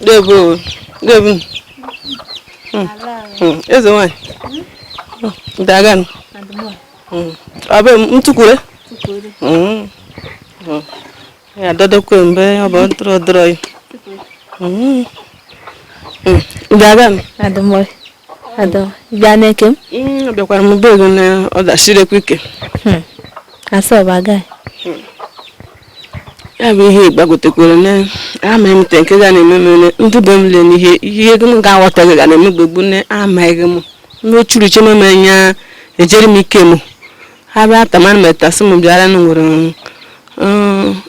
Debu, debu. Eze nwanyị. Dagan. Abe ntukure. Ya dodokwe mbe ọ bụ ntụrụ dọrọ. Dagan. Adụmọ. Adụ. Bịa n'eke m. Abịakwara m be ego na ọ dashirekwa ike. Asọ bụ agaghị. Ya bụ ihe gbagotekwere na amaghị m te nke ga na-eme m ndị be m le n'ihe ihe ego m ga-aghọtaghị ga na-eme gbegbu na amaghị m mmechuru cheme m anya ejere m ike m ha bịa tamanụ metasị m bịara na nwere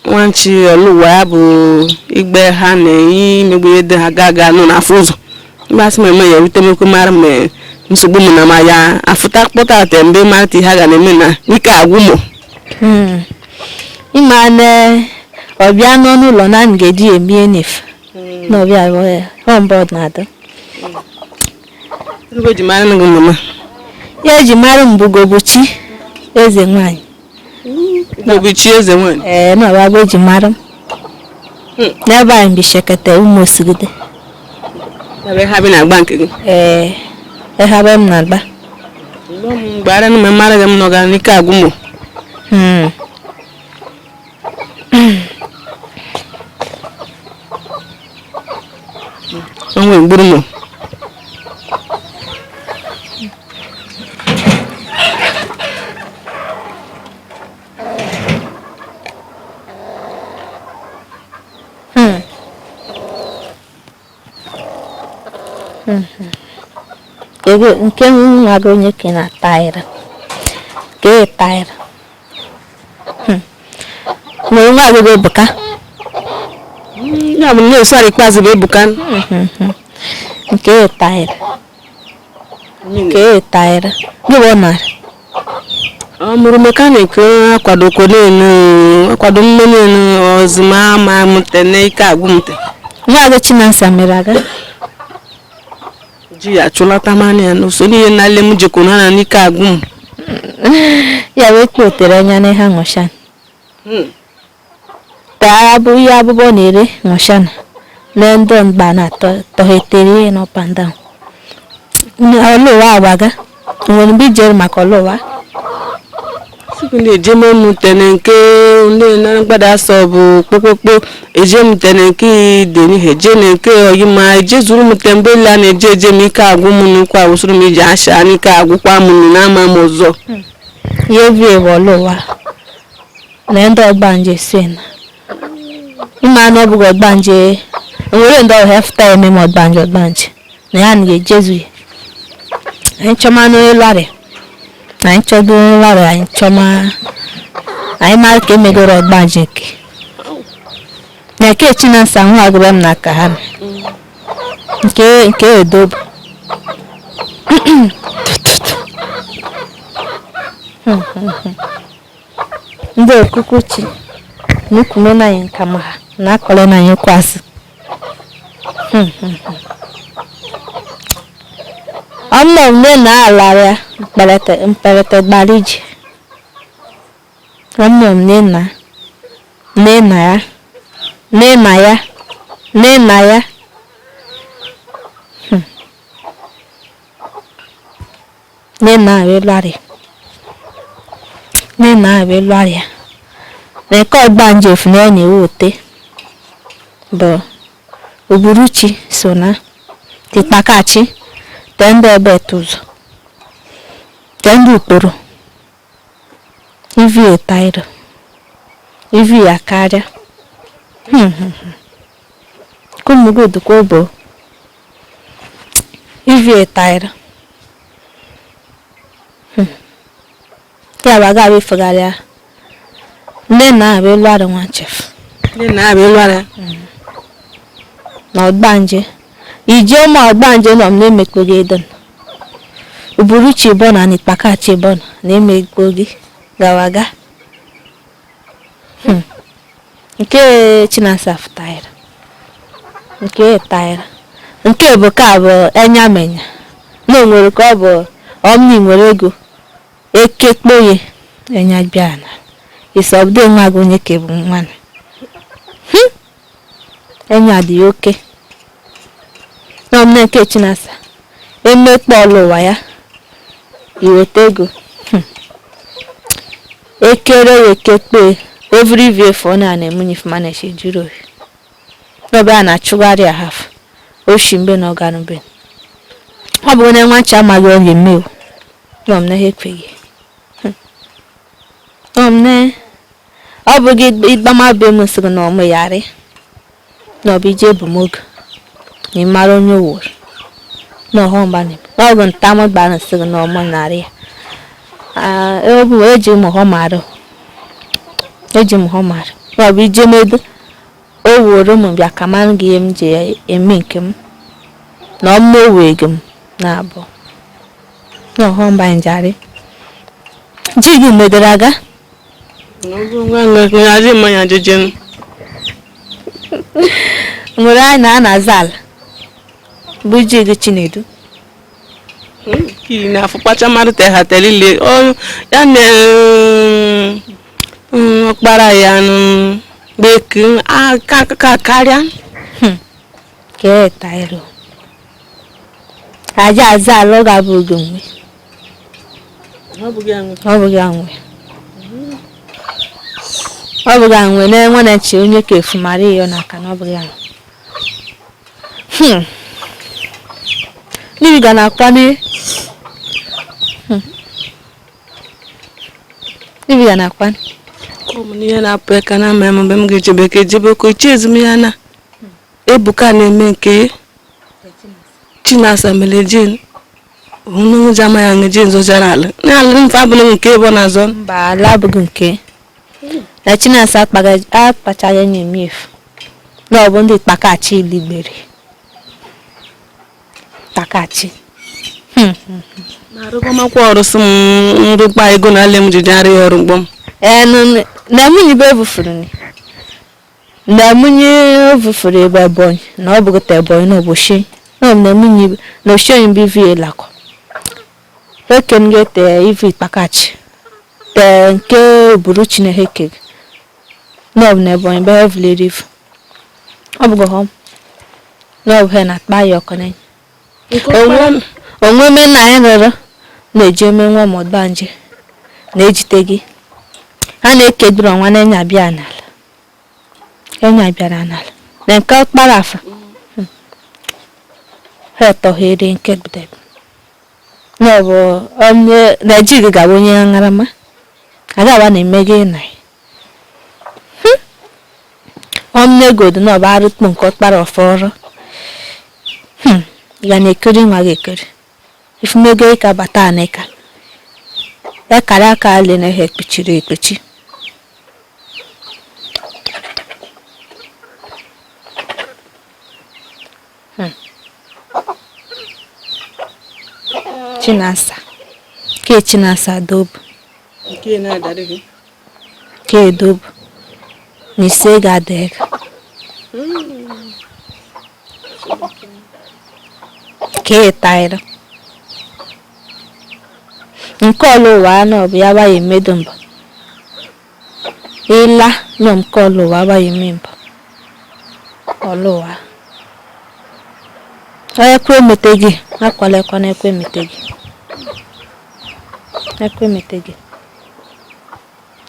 nwanchi ọlụwa ya bụ igbe ha na-eyi imegbu ihe dị ha ga aga nọ n'afọ ụzọ mgbasị m eme ya erute m ekwe mara m nsogbu m na ma ya afụta kpọta ate mgbe mara ihe ha ga na-eme na ike agwụ m. Ịma na ọbịa nọ n'ụlọ na m ga-eji eme enif na ọbịa họmbọd na-adị. Ego ji mara gị mama. Ya eji mara m bụ Gobuchi eze nwanyị. Gobuchi eze nwanyị. Ee, na ọbịa bụ eji mara m. N'ebe anyị bi shekete ụmụ osigide. Ebe ha bi na-agba nke gị. Ee, ebe m na-agba. Mgbe ara na mara gị m nọ gara n'ike agwụ m. Onwe mgburu m. Ego nke nwa gị onye ke na taịrị. Ke taịrị. Nwere nwa gị bụ Ebuka. Ya bụ na-eso ara ikpeazụ bụ Ebuka. Nke taịrị. Nke taịrị. Gị bụ narị. Ọ mụrụ mekaniki akwado kwolenu akwado mmenenu ọzụma ma mụte na ike agwụ mụte. Nwa gị Chinasa mere aga. Ji ya chụlata mmanụ ya n'ụsọ n'ihe na-ale m jikwa na n'ike agwụ m. Ya wee kpotere anya n'ihe ṅụshan. Taa abụ ihe abụbọ na-ere ṅụshan. Na ndị mgba na tọhetere ya n'up and down. Ọlụwa agbaga. Nwere mgbe ijere maka ọlụwa. Sikwu na-eje m tene nke ndị na mgbada asọ bụ kpokpokpo eje m tene nke ide n'ihe eje na nke oyi ma eje zuru m te mgbe la na-eje eje m ike agwụ m n'ụkwụ awụsụrụ m iji asha n'ike agwụkwa m na ama m ọzọ. Ihe vi ewu ọlụwa. Na ndị ọgbanje si na. Ịma na ọ bụghị ọgbanje. Nwere ndị ọhịa fụta eme m ọgbanje ọgbanje. Na ya na-ejezu ya. Anyị chọma n'elu arịa. Anyị chọdo n'elu arịa anyị chọma. Anyị mara ka emegoro ọgbanje nke. Na nke Chinasa nwa agụba m na ka ha nke nke edobe. Ndị okukuchi nukume na anyị nka ma ha na akọrọ na anyị kwasị. Ọmọ nne na alarịa mkpelete mkpelete gbara ije. Ọmọ nne na nne na ya nne na ya nne na ya nne na arịa nne na arịa na nke ọgbanje efu na ya na-ewe ote bụ Oburuchi so na tikpakachi te ndị ebe tụzụ te ndị ukporo ivi tairo ivi ya karịa. Kumugodukwa bụ. Ivie taịrị. Ya bụ aga abụ ifegharịa nne na abụ elu arụ nwa chef. Ndị na-abịa elu ara. Na ọgbanje ije ụmụ ọgbanje nọ m na-emekpo gị edon uburuchi bọna na ikpakachi bọna na-emekpo gị gawaga. Nke Chinasa taịrị, nke taịrị, nke bụ ka bụ enyamenya na o nwere ka ọ bụ ọmni nwere ego ekekpoye enya bịa na isọbdo nwa gị onye ka bụ nwa na enya dị ya oke na ọmne nke Chinasa emekpa ọlụ ụwa ya iweta ego. Ekere ya ekekpe every vie fọ na na-emunye ifumana shi juru oyi n'ọbịa a na-achụgharị ya haf oshi mgbe na ọganụ be ọ bụ onye nwa ncha amaghị ọ ga-eme o na ọmne ha ekweghị ọmne ọ bụ gị ịgbama be m sịrị na ọmụ yarị na ọ bụ ije ebumoge na ịmara onye wụrụ na ọhọ mgbanị ọ bụ ntamụ gbara sịrị na ọmụ narị ya. Ah, ọ bụ eji m họ mara eji m họ mara ọ bụ ije medo o wuru m bịa ka mara gị ihe m ji eme nke m na ọmụ owe gị m na abụọ na ọhọ mgbanị jarị ji gị medoro aga. Adị mmanya jeje. Nwere anyị na a na-aza ala bụ ji gị Chinedu. Ki na afụkpacha mmadụ te ha telile ọ ya na ọkpara ya nụ gbeki aka ka karịa. Ka taịrị aja aza ala ọ ga-abụ gị nwe. Ọ bụghị anwụ. Ọ bụghị anwe, ọ bụghị anwe na-enwe na-eche onye ka efu mara ihe n'aka na ọ bụghị anwe. Mmiri ga na-akwanye. Mmiri ga na-akwanye. Ọ bụ n'ihe na-apụ aka na ama mgbe m ga-ejebe ka ejebe ka iche ezum ya na Ebuka na-eme nke Chinasa mere jen hụnụ jama ya nge jen zọchara ala na ala mfe abụghị nke ebe ọ na-azọ. Mba, ala abụghị nke na Chinasa akpachaghị anya eme efu na ọ bụ ndị kpakachi iligbere kpakachi. Ma arụkọmakwa ọrụ sị m nrụkpa ego na ale m ji jarị ya ọrụ mkpọm. Ee, na nwunye be evufuru ni na nwunye evufuru ebe Ebonyi na ọ bụghị ta Ebonyi na oboshi na ọ bụ na nwunye na oshi onye bụ ivu elakọ eken gị te ivu ikpakachi te nke buru Chineke gị na ọ bụ na Ebonyi be evulere ivu ọ bụghị hom na ọ bụ ha na-akpa ya ọkọ n'enyi onwe me na anyị rịọrọ na-eji eme nwa ọmọgbanje na-ejite gị ha na-ekeduru ọnwa na enya bịa n'ala enya bịara n'ala na nke ọkpara afa ha etọghere nke gbudebe na ọ bụ onye Naijiria ga-abụ onye aṅarama agawa na-eme gị na ọmnegodu na ọ bụ arụkpu nke ọkpara ọfọrọ ya na-ekiri nwa gị ekiri ifumego ịka bata n'ịka ekara aka ale na ihe ekpuchiri ekpuchi. Chinasa ke Chinasa dobu. Nke na-adarị gị. Ke dobu na ise ga-ada ego ke taịrị nke ọlụ ụwa anọ bụ ya gbaghị emedo mbọ ịla nyọ nke ọlụ ụwa agbaghị eme mbọ ọlụ ụwa onye ekwe emete gị akwala ekwe na ekwe emete gị ekwe emete gị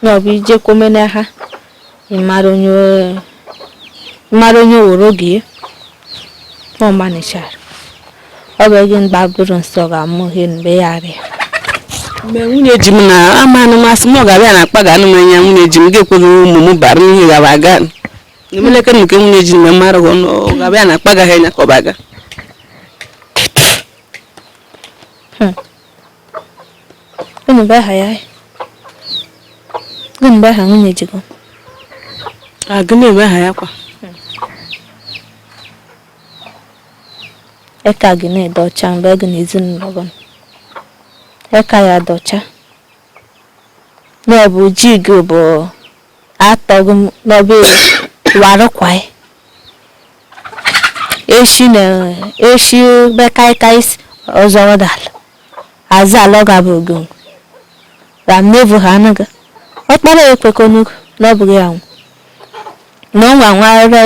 na ọ bụ ije kwome na ha ịmara onye were oge ya ọ manịchara ọ bụ ego mgba bụrụ nsọ ga-amụ ihe mgbe ya arịa. Mgbe nwunye ji m na ama anụ masị m ọ ga-abịa na akpa ga anụ m anya nwunye ji m ga-ekweghị ụmụ m bara n'ihe gaba aga emeleke nke nwunye ji mgbe mmadụ ọ ga-abịa na akpa gaghị anya ka ọ baga. Gịnị bụ aha ya? Gịnị bụ aha nwunye ji gị? A gịnị bụ aha ya kwa? Eka gị na-ede ọcha mgbe gị na ezinụlọ gị. Eka ya dị ọcha. Na ọ bụ ji gị bụ atọ gị n'ọbụ warụkwaị. Eshi na eshi be kaikai ọzọ ọdala. Azụ ala ọ ga-abụ gị. Ramnevu ha anaghị. Ọkpara ekwekọnugo na ọ bụghị ya nwe. Na ọ nwa nwa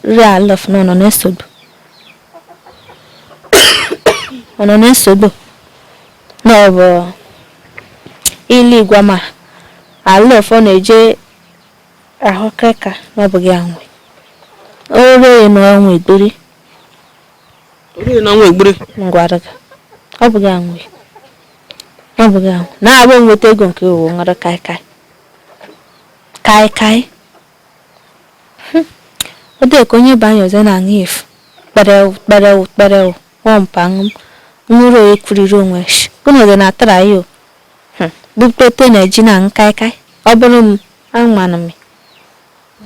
re alọf na ọ nọ na-esogbu. Ọ nọ na-esogbu. Na ọ bụ ilu igwe ma alọf ọ na-eje ahụ keka na ọ bụghị ya nwe. O ree na ọnwa egburi. Orie na ọnwa egburi. Ngwara gị. Ọ bụghị ya nwe. Ọ bụghị ya nwe. Na-abụ nweta ego nke ụwa nwere kaikai. Kaikai. Ọ dị ka onye banye ọzọ na-aṅụ efu. Kperew kperew kperew nwampa nwụrụ onye kwuriri onwe shi. Unu ọzọ na-atara ya o. Bupete na ji na-aṅụ kaikai. Ọ bụrụ m amanụ m.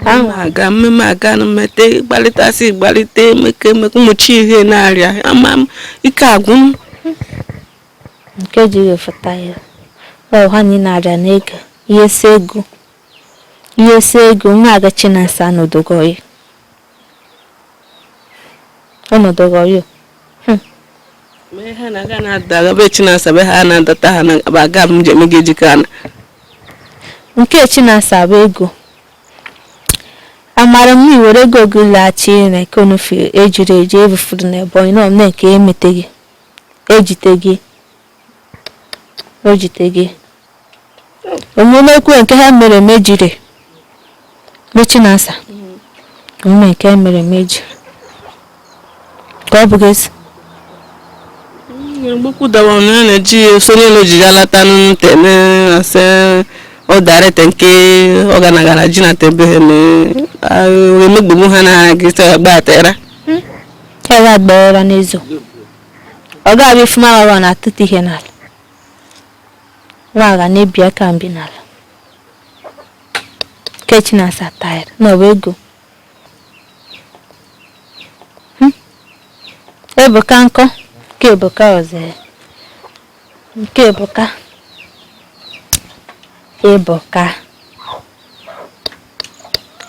Aga mmemme aga na mmete gbalịtasị gbalite emeke emeke ụmụchi ihe na-arịa ama m ike agwụ m. Nke ji efụta ya. Ọ ha anyị na-arịa n'ego. Ihe si ego. Ihe si ego nwa aga Chinasa n'odogo ya. Ọnọdụ ya. Mee ha na-aga na-ada be Chinasa be ha na-adọta ha na aga m njem ga ejikọ ana. Nke Chinasa bụ ego. Amara m iwere ego gị laghachi na nke onufu ejiri eji ebufuru na Ebonyi na ọmne nke emete gị. Ejite gị. O jite gị. Omume kwe nke ha mere mejiri. Bụ Chinasa. Omume nke ha mere mejiri. Ka ọ bụghị ezi. Mgbekwu dawa na na-eji sonye elu ji alata n'ute na asị ọ darete nke ọ ga na gara ji na tebe na emegbugbu ha na gị sị agba atera. Ya ga-agbara n'ezo. Ọ ga-abịa ifuma aghọghọ na-atụtụ ihe n'ala. Nwa ga na-ebi aka mbi n'ala. Nke Chinasa tayara na ọ bụ ego. Ebuka nkọ nke Ebuka ọzọ. Nke Ebuka. Ebuka.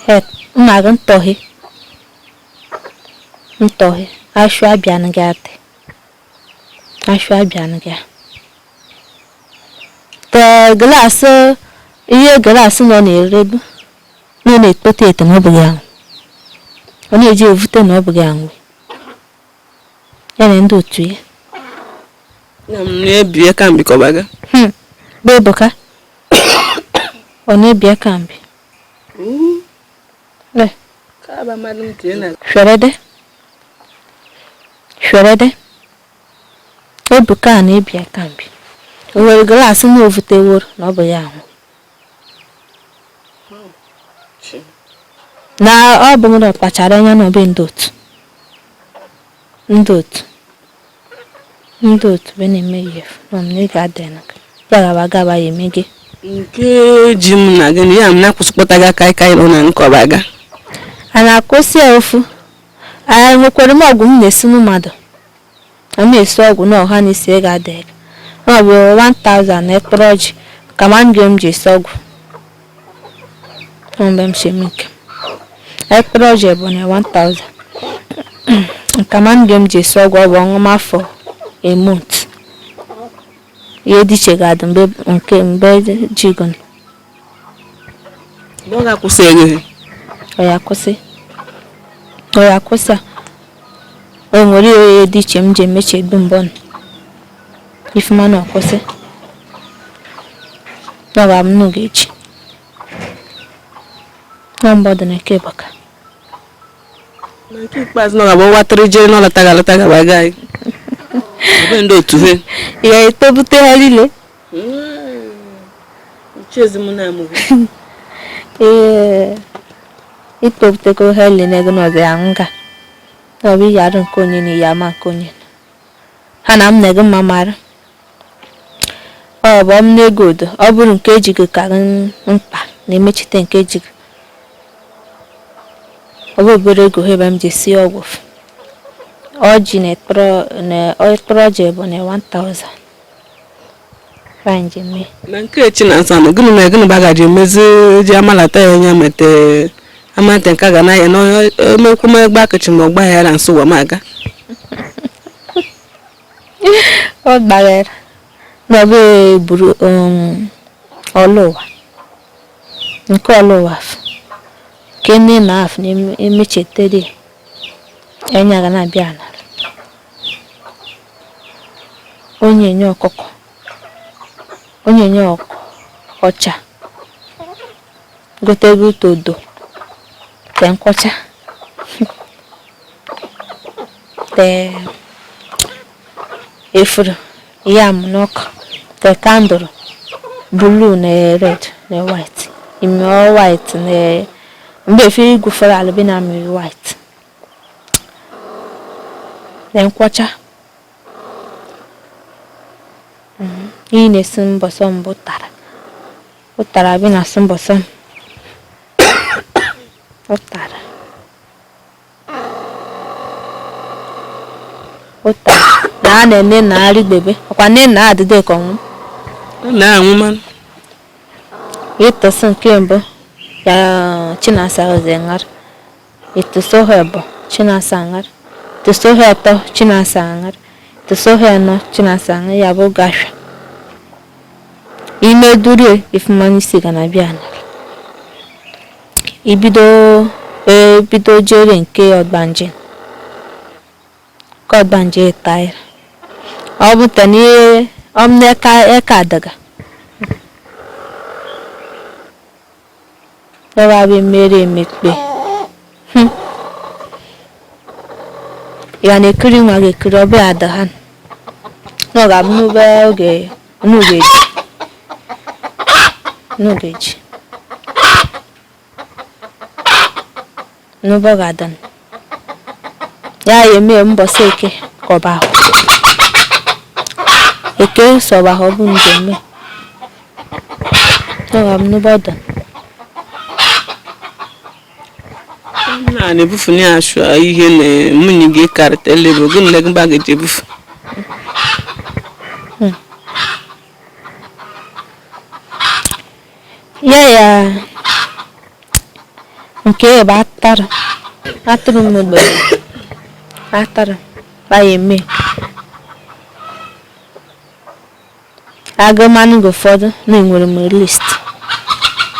He mma gị ntọhị. Ntọhị. Ashụ abịa gị atị. Ashụ abịa gị. Tee glaasị ihe glaasị nọ na-erebu nọ na-ekpote ete na ọ bụghị anwụ. Ọ na-eji evute na ọ bụghị anwụ. Ya na ndị otu ya. Na m na-ebi aka mbi ka ọ baga. Bụ Ebuka. Ọ na-ebi aka mbi. Le. Ka ba mmadụ m tinye na Shwerede. Shwerede. Ebuka na-ebi aka mbi. O nwere glaasị na ovuteworo na ọ bụ ya ahụ. Na ọ bụ na ọ kpachara anya na ọbụ ndị otu. Ndị otu. Ndị otu be na-eme ihe na ọ na ị ga-ada na ya gaba gaba ya eme gị. Nke ji m na gịnị ya m na-akwụsịkpọta gị aka aka ịnọ na nke ọbaga. A na-akwụsị ya ofu. A nwekwara m ọgwụ m na-esi mmadụ. A na-esi ọgwụ na ọha na isi ego adịghị. Ọ bụ 1000 na ekpere ọjị ka ma ndị m ji esi ọgwụ. Ọ mgbe m si eme nke. Ekpere ọjị bụ na 1000. Nke ma ndị m ji esi ọgwụ ọ bụ ọṅụma afọ a month. Ihe dị iche ga-adị mgbe nke mgbe ji gụnụ. Mgbe ọ ga-akwụsị ego. Ọ ya kwụsị. Ọ ya kwụsị a. O nwere ihe dị iche m ji emechi egbu mbọ nọ. Ifeoma na ọkwụsị. Ọ ga-abụ n'oge echi. Nwa mbọ dị na nke Ebuka. Na nke ikpeazụ na ọ ga-abụ watịrị jere na ọ lọtaghị alọta gaba agaghị. Ebe ndị otu he. Ya etobute ha niile. Uche m na-amụghị. Ee. Itobutego ha niile ego na ọzọ ya nga. Ọ bụ yarụ nke onye na ya ama nke onye. Ha na m na-ego mma mara. Ọ bụ ọmụ ego udo ọ bụrụ nke ejighị ka mkpa na-emechite nke ejighị. Ọ bụ obere ego ha ebe m ji esi ọgwụ. Ọjị na ekpere ọjị bụ na 1000. Fine, mee. Na nke Chinasa nọ gịnị na gịnị bagaji emezi ji amalata ya anya mete amate nke ga na ya na emekwume gba akachi ma ọgba ya na nso wa maga. Ọ gbagara na ọ bụ buru ọlụwa nke ọlụwa nke nne na afọ na-emechetere enya ga na-abịa n'ala onye nye ọkụkọ onye nye ọcha gotego todo te nkwọcha te efuru yam n'ọkụ te kandụl blue na red na white ime ọ white na mgbe efere igwufere ala bi na mmiri white na nkwọcha. Ihe na-esi mbọsọ mbụ tara ụtara bi na asụ mbọsọ ụtara ụtara na a na-ene na arịgbebe ọkwa nne na adịdị ka ọnwụ na-anwụ manụ. Ịtụsị nke mbụ ya Chinasa oze ṅara, ịtụsị ohe bụ Chinasa ṅara, ịtụsị ohe atọ Chinasa ṅara, ịtụsị ohe anọ Chinasa ṅara, ya bụ gashwa ime durie ifumanya isi ga na-abịa n'ala ibido ebido jere nke ọgbanje nke ọgbanje taịra ọ bụ tani ọmneka eka adaga ẹwà bụ mere emekpe. Ya na-ekiri nwa ga-ekiri ọbịa ada ha na ọ ga-abụ n'ube oge n'oge ji n'ube ọ ga-ada ya ya eme mbọsị eke ka ọba ahụ eke sọba ahụ ọ bụ njem ọ ga-abụ n'ube ọ da. Na na-ebufu na asụ ihe na nwunye gị karịta lebo gịnị na gị bagaji ebufu. Ya ya nke bụ atara atụrụ m mgbe atara ba ya eme agụmanụ gị ụfọdụ na enwere m list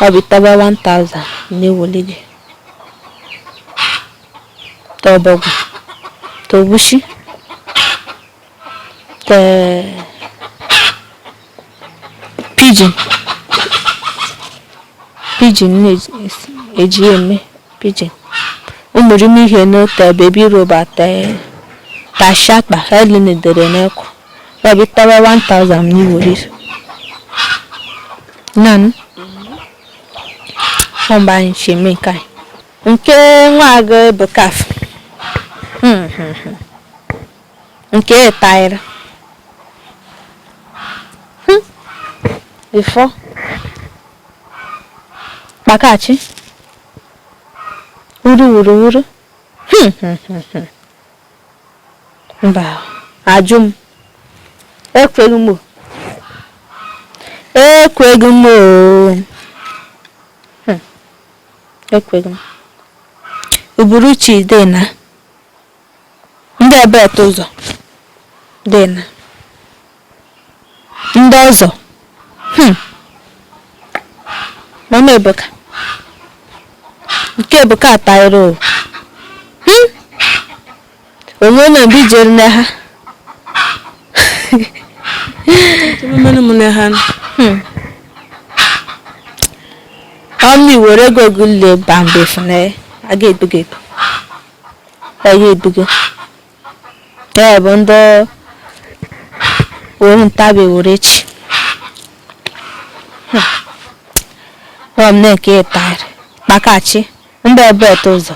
ọ bụ taba 1000 na-eweli gị tọbọgwụ tobushi te pidgin pidgin na-eji eme pidgin ụmụrụm ihe n'ote bebi roba te tashakpa helen dere n'ekwu ọ bụ taba 1000 n'iwere nan mgbe anyị si eme nke anyị nke nwa gị bụ kaf nke taịra ifọ kpakachi wuru wuru wuru. Mba ajụ m ekweghị m ekweghị m ekweghị m uburuchi dị na ndị ebe eto ụzọ dị na ndị ọzọ. Mama Ebuka nke Ebuka ataghịrị o onwe na mgbe ijere na ha m na ha ọmị were ego gị lee bambe funa a ga-ebugo ebu a ga-ebugo ya bụ ndị were ntabi were chi ọ m na-eke ịtarị kpakachi ndị ebe eto ụzọ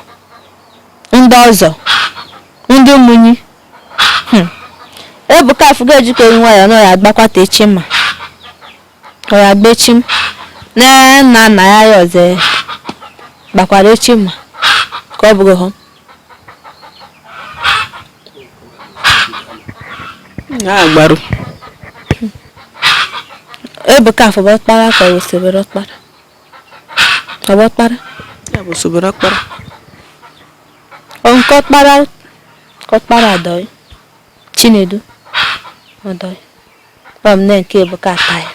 ndị ọzọ ndị ụmụnyi. Ebuka afụgo ejikọghị nwayọọ na ya agbakwata echi ma Ọ ya gbechi m na nna nna ya ya ọzọ gbakwara echi ma ka ọ bụghị hụ. Ha gbaru. Ebuka afọ bụ ọkpara ka ọ bụ sobere ọkpara? Ọ bụ ọkpara? Ya bụ sobere ọkpara. Ọ nke ọkpara ka ọkpara adọghị. Chinedu ọdọghị. Ọ m na nke Ebuka ata ya.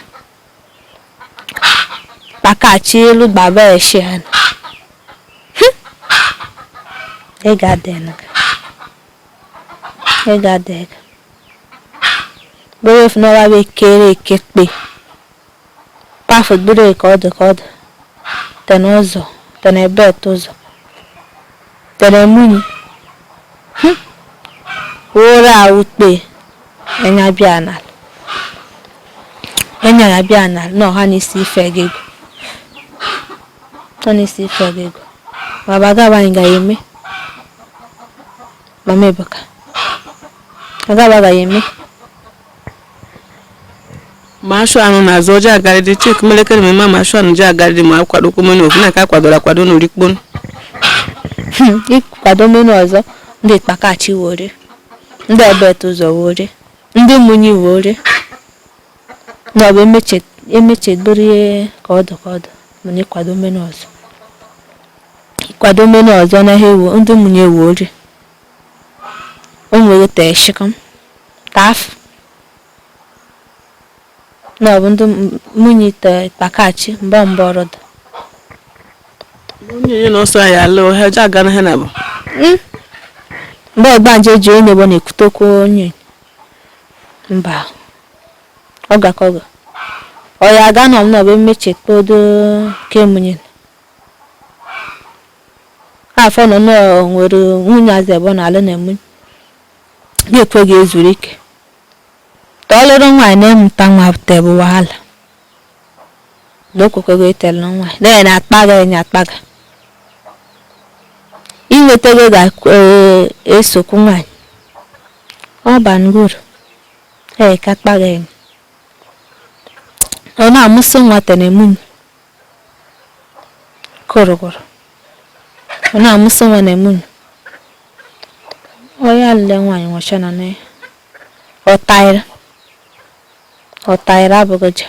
Kpakachi elu gbaba eshi ha. Ị ga-adị nụ. Ị ga-adị ego. Bụrụ efu n'ọwa bụ ekere eke kpe. Pafụ bụrụ ka ọ dị ka ọ dị. Tene ụzọ, tene bet ụzọ. Tene munyi. Wụrụ awụ kpe. Enya bịa n'ala. Enya ya bịa n'ala na ọha n'isi ife gị ego. Ọ n'isi ife gị ego. Baba gaba anyị ga-eme. Mama Ebuka. Agaba ga-eme. Ma asụ anụ na-azụ ọjọọ agarịdị chik melekere ma ma asụ anụ ji agarịdị ma akwado kwomenu ofu na ka akwadoro akwado n'orikpon. Ịkwado menu ọzọ ndị kpakachi wore. Ndị ebet ụzọ wore. Ndị munyi wore. Na ọ bụ emechedoro ihe ka ọ dị ka ọ dị mana ịkwado menu ọzọ. Ịkwado menu ọzọ na ihe ewu ndị munyi wore. O nwere tee shikam. Taf. Na ọ bụ ndị munyi te kpakachi mbọ mbọ ọrụ dị. Onye nye na ọsọ ya alụ ha ọjọọ aga na ha na bụ. Mgbe ọgbanje ji onye bụ na-ekwutekwa onye mba ọ gakọga ọ ya aga na ọmụna bụ emechekpodo kemunye afọ nọ na nwere nwunye azụ ebe ọ na-alụ na emunye na-ekweghị ezuru ike ka ọ lụrụ nwaanyị na-emụta nwa tebụ wahala na o kwekweghị itelu nwaanyị na ya na-akpaga ya akpaga inweta ego ga-esokwu nwaanyị ọ banguru ee ka akpaga ya ọ na-amụsị nwa tene munyi kụrụkụrụ ọ na-amụsị nwa na emunyi ọ ya lele nwaanyị nwụcha na ya ọ taịrị ọ taịrị abụghị ja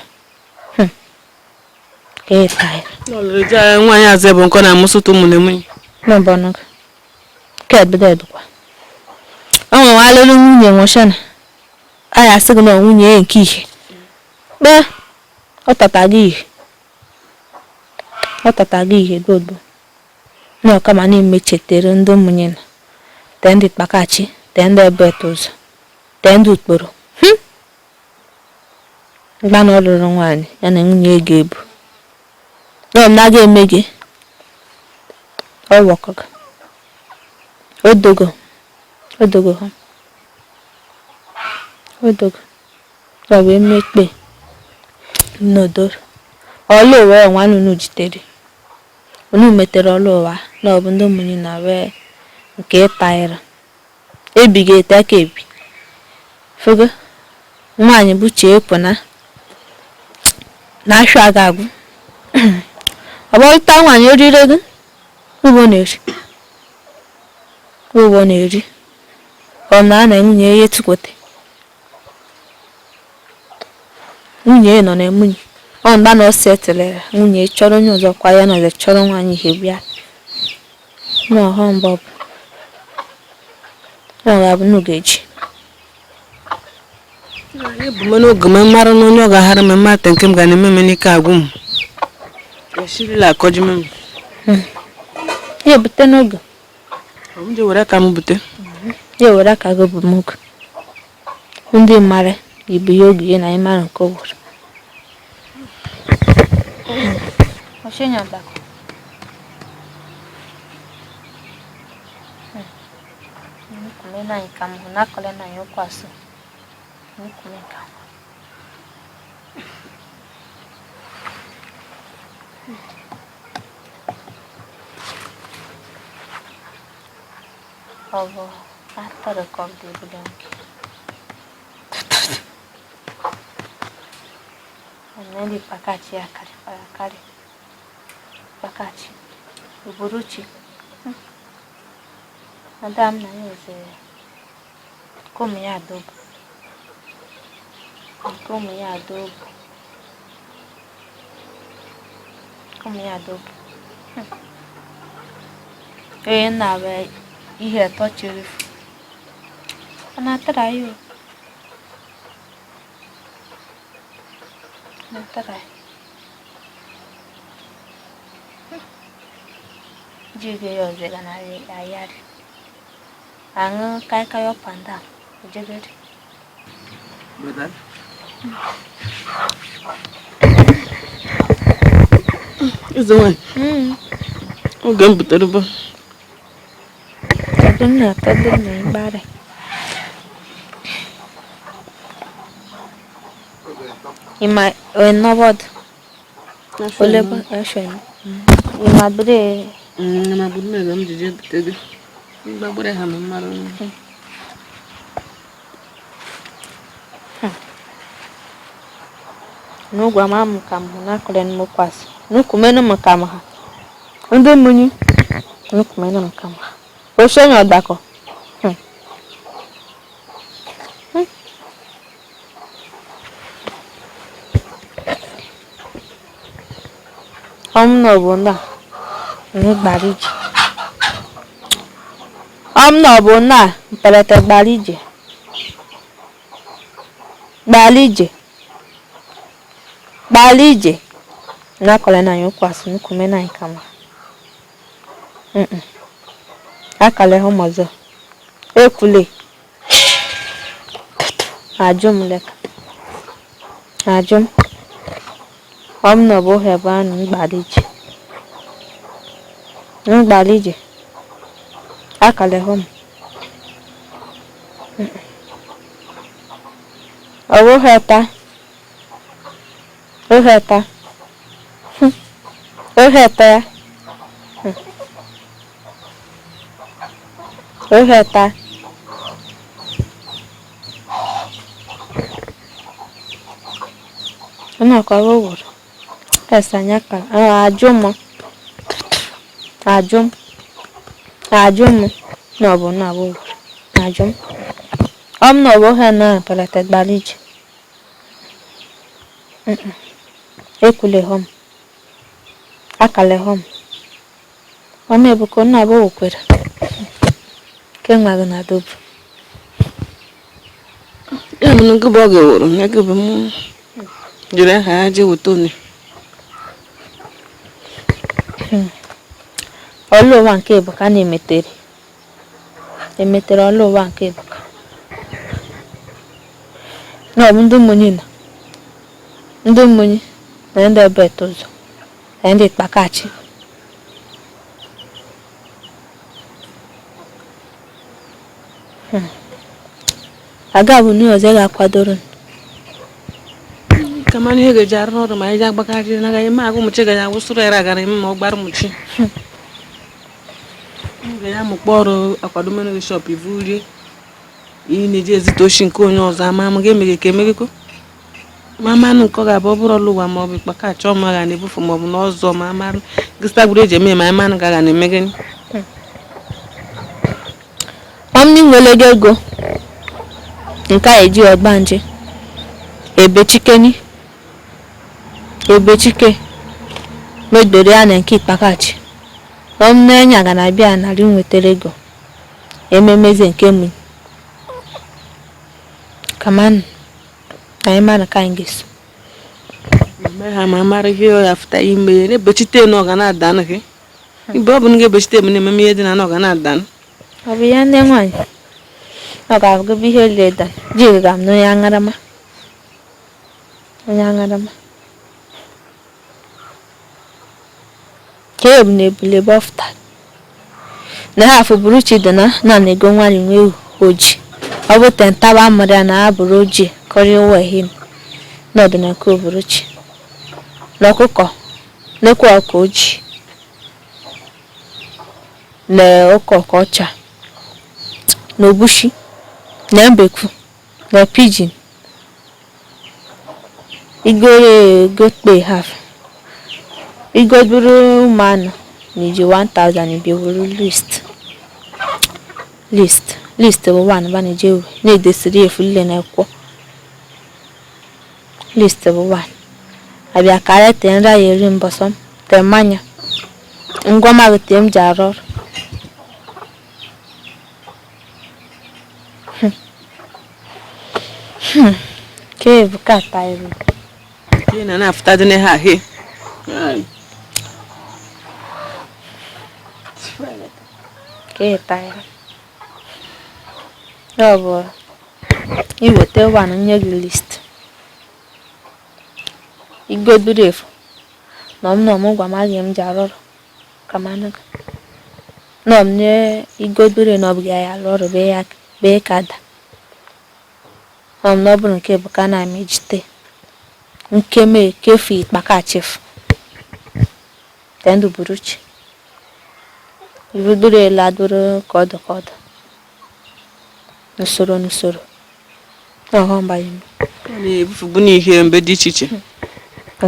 ka ị taịrị. N'ọlụrụ ji nwaanyị azụ ebe nkọ na-amụsụta ụmụ na emunyi. N'ọbọnụgụ ka ebido edukwa ọ nwe alụlụ nwunye nwụcha na a ya asị gị na nwunye ya nke ihe kpee ọ tata gị ihe ọ tata gị ihe gbogbo na ọkama na-emechetere ndị ụmụnye na tee ndị kpakachi tee ndị ebet ụzọ tee ndị ukporo mgba na ọ lụrụ nwaanyị ya na nwunye ya ga-ebu na ọ naghị eme gị ọ wọkọga odogo odogo ha odogo ọ bụ emekpe n'odoro ọlụ ụwa ọnwa unu jitere unu metere ọlụ ụwa na ọ bụ ndị ụmụnye na wee nke ịtaịra ebighị ete aka ebi fogo nwaanyị bụ chee pụna na ashụ aga agwụ ọ bụrụta nwaanyị orire gị ugbo na-eri ugbo na-eri ọ na na nwunye ya etukwete nwunye ya nọ na nwunye ọ mgba na ọ setịrị nwunye chọrọ onye ọzọ kwa ya na ọzọ chọrọ nwaanyị ihe bịa na ọhọ mbọ bụ ọ ga-abụ unu ga-eji. Anyị bụ m n'oge m mara na onye ọ ga-aghara m mma nke m ga na-eme m n'ike agwụ m. Eshirila akọji m. Ya ebute n'oge. Ọ m je were aka m bute. Ya were aka gị bụ m oge. Ndị mara ibu ya oge ya na ịmara nke ọ gwụrụ. Ọ bụ atọrọ ka ọ dị obodo nke. Ndị kpakachi ya karịkwara akarị. Kpakachi. Uburuchi. Adam na ya eze nke ụmụ ya adobu. Nke ụmụ ya adobu. Nke ụmụ ya adobu. Onye na-abụ ihe atọ chere fu. Ọ na-atara ya o. Ọ na-atara ya. Jige ya ọzọ ga na ayarị. Aṅụ kaikai up and down. Ojegere. Eze nwanyị, oge m butere bụ Kedu m na-atọdo na ịgbarị? Ịma enọbọdụ. Olebe eshen. Ịma bere na bụ nne m jije bute gị mgbagbere ha na mmadụ. N'ugwu ama m ka m hụ n'akụrụ m kwasị. N'ukumenu m ka m ha. Ndị mmụnyi. N'ukumenu m ka m ha. Oshenye ọgbakọ. Ọm nọ bụ na gbara ije. Ọm nọ bụ na mpelete gbara ije. Gbara ije. Gbara ije. N'akọrọ na anyị kwasị n'ukumenu anyị ka m ha. Akala hụ m ọzọ. Ekwule. Ajụ m leka. Ajụ m. Ọm nọ bụ ebe anụ mgbara ije. Mgbara ije. Akala hụ m. Ọ bụ heta. Oheta. Oheta ya. Oheta. Ọ wụrụ. Esa anya ka ajụ m. Ajụ m. Ajụ m. Na ọ bụ na ọ wụrụ. Ajụ m. Ọ m na ọ bụ ha na pelete gbara ije. Ekwule hom. Akale hom. Ọmụ ebuka nna bụ okwere. Ke nwa gị na dobu. Ya bụ na nke bụ oge wụrụ ya nke bụ m jiri aha ya jee weta one. Ọlụ ụwa nke Ebuka na-emetere. Emetere ọlụ ụwa nke Ebuka. Na ọ bụ ndị mmụnyi na ndị mmụnyi na ndị ebe ụzọ na ndị kpakachi. Aga bụ ndị ọzọ ga-akwadoro. Kama ihe ga-eji arụ ọrụ ma anyị ji agbakarị na agaghị eme agụ mụchi gaji awụsụrụ ya agara eme ma ọ gbara mụchi. Ga ya mụkpọ ọrụ akwado menu gị shọp ivu rie ị na-eji ezite oshi nke onye ọzọ ama ama ga-emeghe ka emeghekọ ma amanụ nke ọ ga-abụ ọ bụrụ ọlụ ụwa ma ọ bụ ịkpaka achọ ma ga na-ebufu ma ọ bụ n'ọzọ ma amarụ gịsịta gburu eji eme ma amanụ ga ga na-eme gịnị. Ọmni nwere ego nke a eji ọgbanje ebechikeni ebechike megbere ya na nke ikpakachi. Ọmni enya ga na-abịa narị nwetara ego ememeze nke mụ kamanụ anyị mara ka anyị ga-eso eme ha ma mara ihe ọ ya fụta ime ya na-ebechite na ọ ga na-adanụ gị ibe ọ bụ na ga-ebechite m na-ememe ihe dị na ọ ga na-adanụ. Ọ bụ ya nne nwaanyị ọ ga-abụ ihe leda ji ga m n'onye aṅarama onye aṅarama ka ebu na ebule bọfta na ha afọ buru chi dị na na na-ego nwaanyị nwe ewu oji ọ bụ tentaba amụrụ ya na abụrụ ojii kọrịa ụwa ehin n'ọdụ na nke oburuchi na ọkụkọ nekwa ọka ojii na ụkọ ọka ọcha na obushi na mbekwu na pidgin. Igore gokpe half. Igoduru ụmụanụ na iji 1000 ibi wuru list. List. List bụ one ba na-eje ewe na-edesiri efu nle na ekwo. List bụ one. Abịa karịa te nra ya eri mbọsọm te mmanya. Ngwa te m ji arụ ọrụ. Ke bụ kata iru. Ihe na na-afụta dị n'ihe ahụ. Ke tara. Ya bụ iweta one nye gị list. Igoduru efu. Na m na ọmụ gwa m m ji arụ ọrụ. Ka m anụ gị. Na m nye igoduru na ọ bụ ya arụ ọrụ bee ya bee ka da. Na m na ọ bụrụ nke bụ ka na m ejite. Nke me kefu ikpaka chefu. Tendu buruchi. Ibuduru ela duru ka ọdụ ka ọdụ. N'usoro n'usoro. Ọhọ mbaghị m. Ọ na-ebufubu n'ihe mgbe dị iche iche.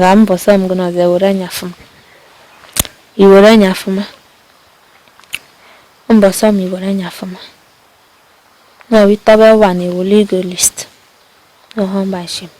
Ga mbọ sọ m gị na ọzọ ewere anya fụ m. I were anya fụ m. Mbọ sọ m i were anya fụ m. Na witabe wa na ewuli ego list. Ọhọ mbaghị m.